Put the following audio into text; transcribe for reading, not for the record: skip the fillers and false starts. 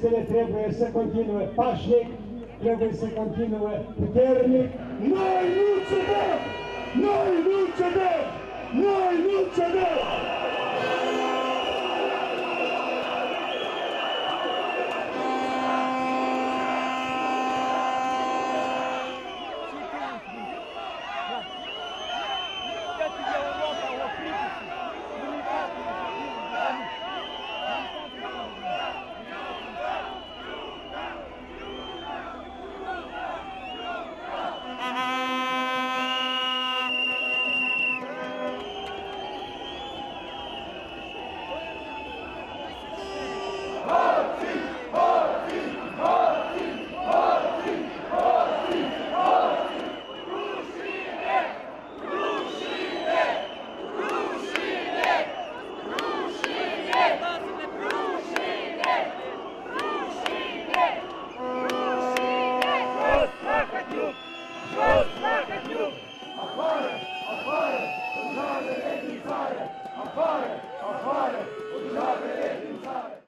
Protestele trebuie să continue pașnic, trebuie să continue puternic. Noi nu cedăm! Noi nu cedăm! Noi nu cedăm!